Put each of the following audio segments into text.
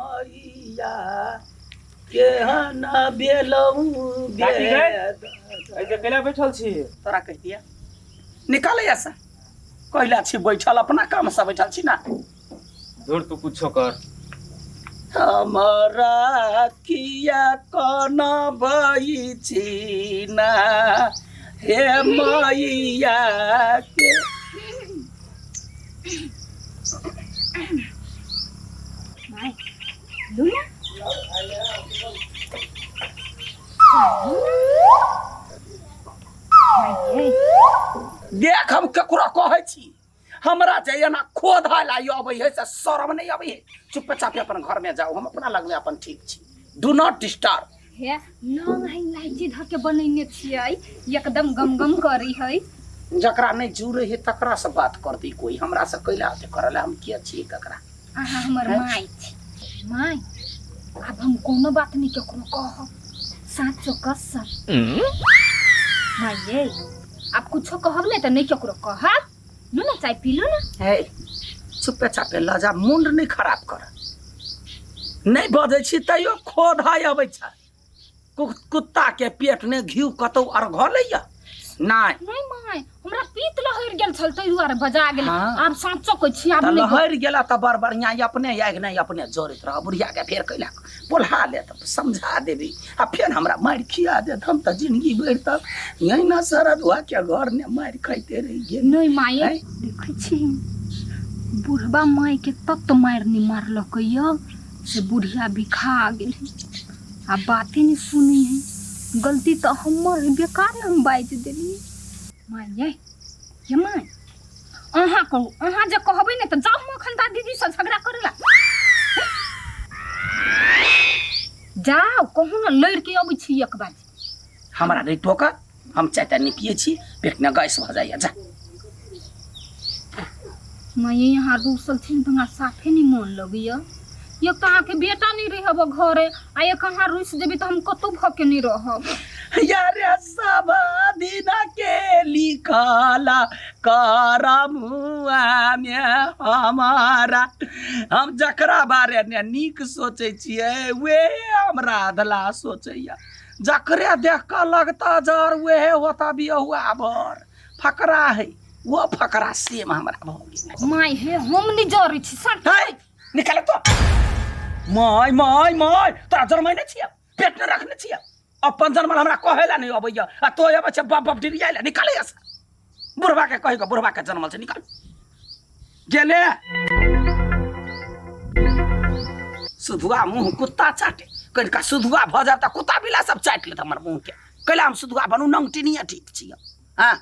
मैया केहन बेलहुँ काकी गै? एहि जे कैला बैठल छी? तोरा कहि दिया निकाले ऐसा कैला छी बैठल, अपना काम से बैठल छी ना। दूर तू कुछो कर। हमरा किया कोना भई छी ना हे मैया के। माय लू ना। देख हम केकरो कहै छी, हमरा जे एना खोधा ला अबै है से शरम नहीं अबै है। चुपचाप अपन घर में जाओ, हम अपना लगले अपन ठीक छी। Do not disturb. हे लौंग है इलायची धऽ के बनैने छियै, एकदम गम गम करै है। जकरा नहीं जुड़े है तकरा से बात कर दी कोई, हमरा से कैला होते करला, हम किया छियै ककरा? अहाँ हमर माय छी माय, आब हम कोनो बात नहीं केकरो कहब, साचो कसम माय ये। आब कुछो कहब नहीं तऽ नहीं केकरो कहब। लू ना चाय पी लू ना। हे चुपे चापे लऽ जा, मुंड नहीं खराब कर। नहीं बजै छी तैयो खोधाइ अबै छै। कुत्ता के पेट ने घी कतौ अर्घ लैया नहीं। नहीं माय, हमरा पीत लहरि गेल छल ताहि दुआरे बजा गेल। हाँ। आब साँचो कहै छी, आब तऽ नहि लहरि गेला तऽ बड़ बढ़िया, ई अपने आगि नहि अपने जरैत रह। बुढ़िया के फेर कैला पोल्हा ले तऽ समझा देबी आ फेर हमरा मारि खिया देत। हम तऽ जिंदगी भरि तक यही ना शरदुआ के घर ने मारि खाइते रहि गेल। नहीं माय, आँय? देखै छी बुढ़बा माय के तत मारि नहि मारलकै यऽ से बुढ़िया बिखा गेल आ बाते नहि सुनै है। गलती तऽ हमर है, बेकार हम बाजि देलियै। माय ये, ये माय अहाँ कहू, अहाँ जे कहबै ने तऽ जाउ हम एखन दीदीसँ झगड़ा करै ला। जाउ कहू ने, लड़ि के अबै छी एक बार। हमरा नहि टोक, हम चाय ताय नहि पियै छी, पेट मे गैस भऽ जाइए। जा माय यहाँ रूसल छी तऽ हमरा साफे नहि मोन लगैया। एक तऽ अहाँके बेटा नहि रहब घरे आ एक अहाँ रुसि जेबै तऽ हम कतहु भऽ के नहि रहब। यारे सब दिन के लिखला करमुआ में हमारा, हम जकरा बारे में नीक सोचै छियै वे हमरा अधला सोचैया। जकरे देख कऽ लगता जर वेहे होता बियहुआ बर फकरा है, वो फकरा सेम हमरा भऽ गेल। माय हे हम नहि जरै छी सर। है निकाल तो my my my, तोरा जन्मैने छियै, पेट ने रखने छियै, अपन जन्मल हमरा कहै ला नहि अबैया आ तो अबै छै बाप बाप डिरियाइ ला। निकाले से बुढ़बा के कहि कऽ बुढ़बा के जन्मल छै, निकाल गेले सुधुआ मुँह कुत्ता चाटे। कनिका सुधुआ भऽ जायब तऽ कुत्ता बिला सब चाटि लेत हमर मुँह के। कैला हम सुधुआ बनू, नंगटिनिये ठीक छियै। हाँ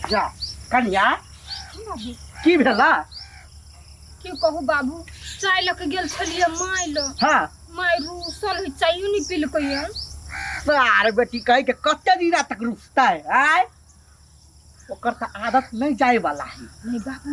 जा कनिया, की भेला? की कहू बाबू, चाय लऽ के गेल छलियै माय लग। हाँ। माय रूसल है, चायो नहीं पीलकै हन। सार बेटी कहे के कते दिन तक रुसता है आय, ओकर तऽ आदत नहीं जाए वाला है। नहीं बाबू,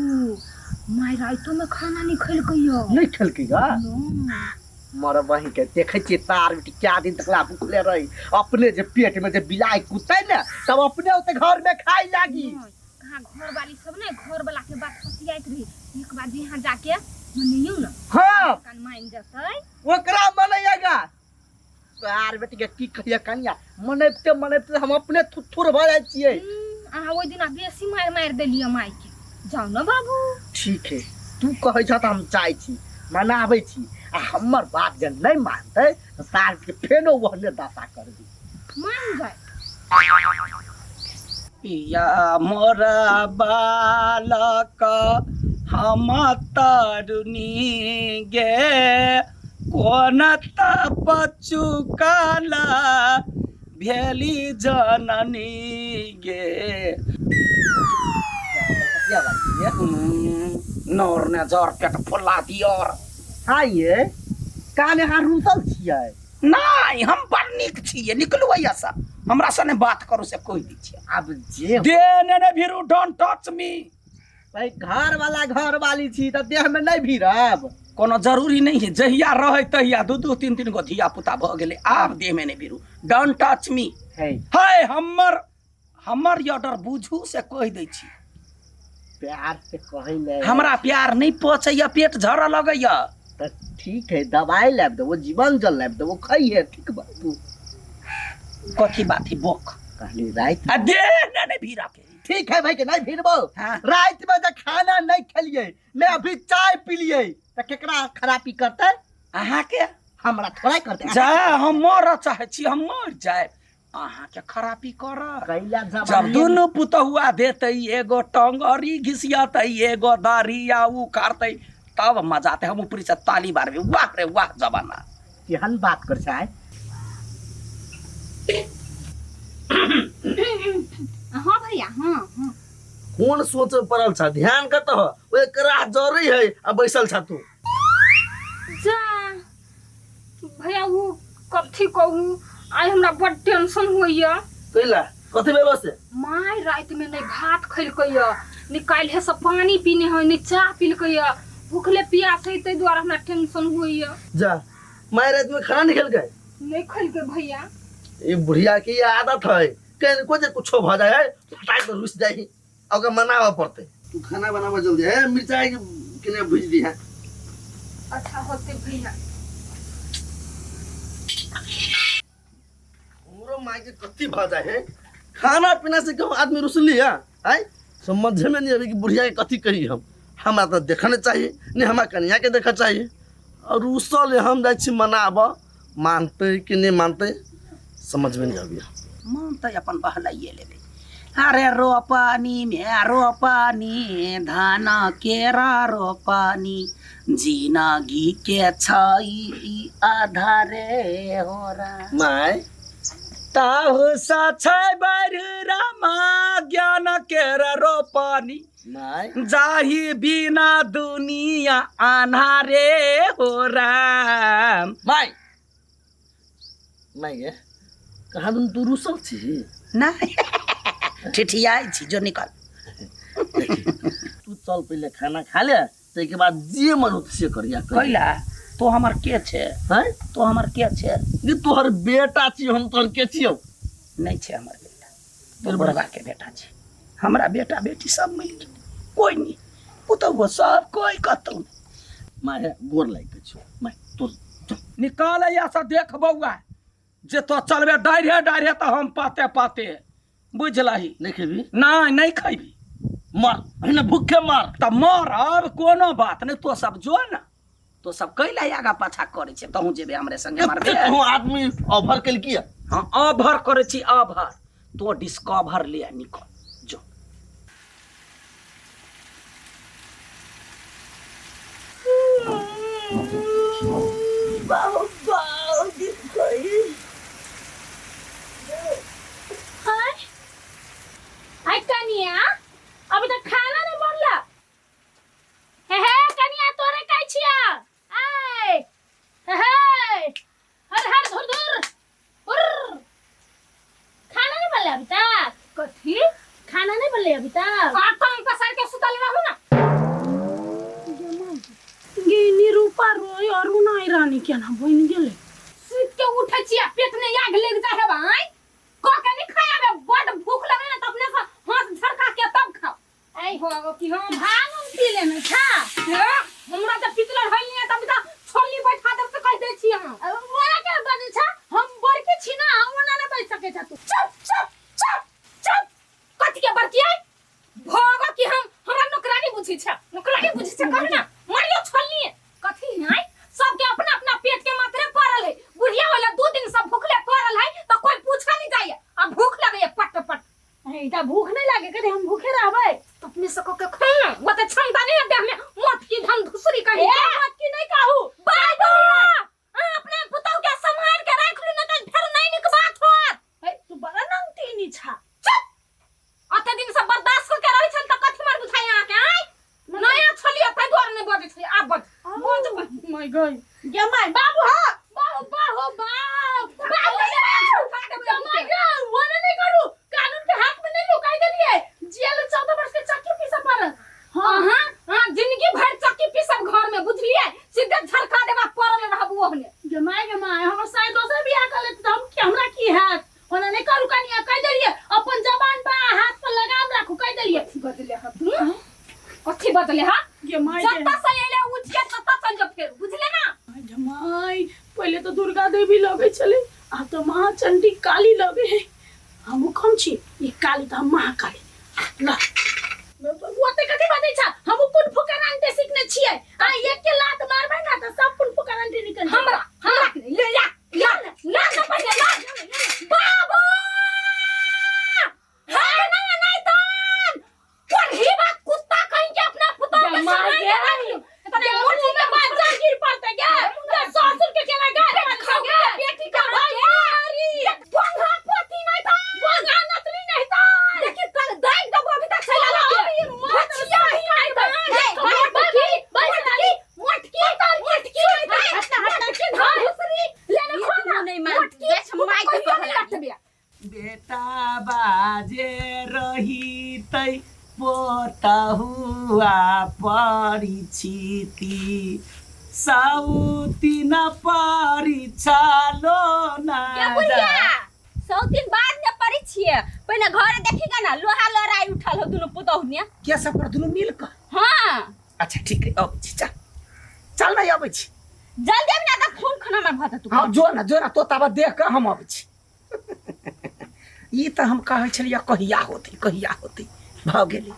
माय राइतो में खाना नहीं खेलकै हन। नहीं खेलकै हन? नहीं। मर बहिन के देखे छियै तार बेटी क्या दिन तक ला भूखले रही, अपने जे पेट में जे बिलाई कुत्ते ने तब अपने ओते घर में खाई लागी। नहीं, कहाँ घर वाली सब ने घर वाला के बात पतियाइत रही। एक बार यहाँ जाके मनियौ ना। हाँ। कान मान जतै। ओकरा मनैएगा तार बेटी के की कहिए कनिया, मनैबते मनैबते हम अपने थुथुर भऽ जाइ छियै। अहाँ ओहि दिना बेसी मारि मारि देलियै माय के। जाउ ने बाबू। ठीक है, तू कहै छह तऽ हम जाइ छी, मनाबै छी आ हमर बात जे नहि मानतै तऽ सार के फेनो ओहने दशा करबी। मान जाय। या मोरा बालक हम तरुणी गे, कोन तप चुकल भेली जननी गे। नौर ने जर पेट फुला दियर। हाँ ये काने अहाँ रूसल छियै? नहीं, हम बड़ नीक छियै, निकलू एहिया से, हमरा से नहि बात करू से कहि दै छियै। आब जे दे ने ने भिरू, don't touch me. भाई घर वाला घर वाली छी तऽ देह में नहि भिड़ब। कोनो जरूरी नहीं है, जहिया रहे तहिया दू दू तीन तीन गो धिया पुता भऽ गेलै, आब देह में नहि भिरू, don't touch me. है है हमर हमर ऑर्डर बुझू से कहि दै छी। प्यार से कहै ले। हमरा प्यार नहि पचैया, पेट झरऽ लगैया। तऽ ठीक है, दवाई लाबि देबो, जीवन जल लाबि देबो, खइहे ठीक बा तू। कथी बात है बोक? कहली राति आ दे ने नहीं भीड़ा के। ठीक है भाई के नहीं भिड़बो। हाँ। राति में जे खाना नहीं खेलिए ने अभी चाय पीलिए तऽ केकरा खराबी करते? अहाँके। हमरा थोड़ा करते। जा, हम मरऽ चाहै छी, हम मर जायब, अहाँके खराबी करत। कैला जब जवानी दुनू पुतहुआ देतै, एगो टंगरी घिसियतै, एगो दाढ़िया उखाड़तै, तब मजा आतै। हम ऊपरी से ताली मारबै, वाह रे वाह जमाना। केहन बात कर छै? हाँ भैया, हाँ हाँ। कोन सोच में पड़ल छ? ध्यान कत हो? ओए करा जरी है आ बैसल छ तू। जा भैया, वो कथी कहू, आइ हमरा बड टेंशन होइया। कैला, कथी भेलो से? माय राति में नहीं भात खैलकै, नहीं काल्हि से पानी पीने है, नहीं चाह पीलकै, भूखले प्यास है, ताहि दुआरे हमरा टेंशन होइया। जा, माय रात में खाना नहीं खेलकै? नहीं खैलकै भैया। ई बुढ़िया के आदत है, कहीं को जे कुछो भ जाए है फटाक से रुस जाए, ओकरा मनावे पड़ते। तू खाना बनावा जल्दी है, मिर्चाई के भुज दी है। अच्छा होते भैया। हमरो माय के कथी भ जाए है, खाना पीना से कहूँ आदमी रुसली है? आय समझे में नहीं अभी कि बुढ़िया के कथी कही हम। हमरा तो देखा नहीं चाहिए, नहीं हमरा कन्या के देखा चाहिए। और रुसल हम जाइ छी मनाब, मानते कि नहीं मानते समझ में नहीं अभी। मानते अपन बहलाइए लेबै। अरे रोपनी में रोपनी धान केरा रोपनी, जिनगी के छै आधारे हो रा। My ताहू सँ छै बढ़ रामा ज्ञान केरा रोपनी, my जाहि बिना दुनिया अन्हारे हो राम। My my गे, कहाँ दुन तू रुसल छी? नहीं, ठिठियाइ छी, जो निकल। तू चल पहले खाना खा ले, ताहिके बाद जे मन होत से करिया। कैला तो हमर के छे? हैं? तो हमर के छे? ये तोहर बेटा छी, हम तोहर के छियौ? नहीं छे हमर बेटा, तो बुढ़वा के बेटा छी। हमरा बेटा बेटी सब मिल गेल, कोई नहीं, पुतहु सब कोई कतौ नहीं। माय गोर लागि के छियौ माय, तोर निकाल या से देख बौआ, जे तो चलबे डाढ़े डाढ़े तऽ हम पाते पाते, बुझलही? नहीं खेबी? नहीं, नहीं खैबी। मर अहिना भूखे मर। तऽ मर, अब कोनो बात नहीं, तो सब जो ना, तो सब कैला आगा पाछा करै छै, तहूँ जेबे हमरे संगे मरबे। एते तोहूँ आदमी अभर केलकी? हाँ, अभर करै छी अभर, तो डिस्कवर ले निकल जो। हाय आई कनिया, अभी तक खाना नहीं बनला। हे हे कनिया, तोरे कहै छिया। आय हे हे, हर हर धुर धुर उर, खाना नहीं बनले अभी तक? कथी? खाना नहीं बनले अभी तक? आ टांग पसार के सुतल रहू ना। गे निरूपा रोय अरुणा रानी केना बनि गेलै? सुति के उठै छी आ पेट में आग लग जाय है। भाई क के नहीं खाया बे, बड भूख लगे ना, त अपने से हाथ झरका के तब खाओ। ऐ हो कि हम भांग उंग पी लेने छा? हे, हमरा त पितल होइल नहीं, तब त छोली बैठा देब से कह दै छी हम। ओना के बजै छा? हम बड़की छी ना, ओना नहि बजि सकै छा तू। चुप चुप चुप चुप, कथी के बड़की आई भोग कि हम हमरा नौकरानी बुझी छा, नौकरानी बुझी छा? कह ना मारियो छोलनी। कथी है, सबके अपना अपना पेट के मात्रे पड़ल है। बुढ़िया वाला 2 दिन से भूखले पड़ल है तो कोई पूछा नहीं जाए, आ भूख लगे पट पट। ए, त भूख नहीं लागे कदे, हम भूखे रहबै। तो अपने से के खाओ ना, वो तो क्षमता नहीं है देह में। मत की धन धुसरी कहीं। ए मत की नहीं कहू। बाबू, अपने पुतहु के संभाल के राख लू, ना तो फिर नहीं निक बात होत। ए, तू बड़ा नंगतीनी छा। चुप, अते दिन से बर्दाश्त करके रही छल त कथी मार बुझाई अहाँ के? आय नया छलिए तै दुआरे नहीं बजै छलिए, आब बज बज। My गई गे my, बाबू हा बाबू बाबू बाबू बाबू my गे, ओने नहीं करू, कानून के हाथ में नहीं लुकाई देलिए, जेल 14 वर्ष के चक्की पीसा पड़ल। हाँ हाँ हाँ, जिंदगी भर चक्की पीसब घर में, बुझलिए? सीधे झरका देबा पड़ल रहब ओहने। गे my, गे my, हमर साई दोसर बियाह कर लेत त हम की, हमरा की हैत? ओना नहीं करू कनिया, कह देलिए, अपन जबान पर हाथ पर लगाम राखू, कह देलिए। बदले हत तू। कथी बदले हां गे माय गे जत्ता से अइले उठ के तत्ता चल जो फेर बुझले ना माय पहिले तऽ दुर्गा देवी लगै छलै आब तऽ महाचंडी काली लगे है। हमहूँ कम छी ई काली तऽ हम महाकाली। ल ओते कथी बाजै छ? हमहूँ कुन फुकरांटे सीखने छियै। आ एक के लात मारबै ना तऽ सब कुन फुकरांटे निकल जेतै। हमरा हमरा के ले जा ला ला ना पहिले ला बाबू हां ना नहीं तन पढ़ी बा कुत्ता कहीं के अपना पुतोह के गे माय संभाल गे। के राख लो। तने मुंह में बाजा गिर पड़तै गे। तऽ ससुर के केना गार मारतै गे? बेटी के भाई बंधा पोती नहीं था बंधा नतली नहीं था। देखी तन दाग दबो अभी तक चला ला अभी मत बचिया सही नहीं था। मोटकी मोटकी मोटकी मोटकी मोटकी धुसरी लेने खोना नहीं मान मोटकी माय के कहियो नहीं कहला लटबे। बेटा बाजे रहितै पोतहुआ परिचिति साउती न परिछालो ना के बुढ़िया सौ दिन बाद ने पड़ी छिए पहिने घर देखी ना लोहा लड़ाई उठल हो दुनु पुतहु ने। क्या सब कर दुनू मिल कऽ? हां अच्छा ठीक है, अबै छी। चल चल ना अबै छी। जल्दी आबि ना तऽ खून खाना मार भत तू। हाँ जो ना जो ना तोताबा देख कऽ हम अबै छी। ई तऽ हम कहै छलियै कहिया होतै कहिया होतै भऽ गेलै।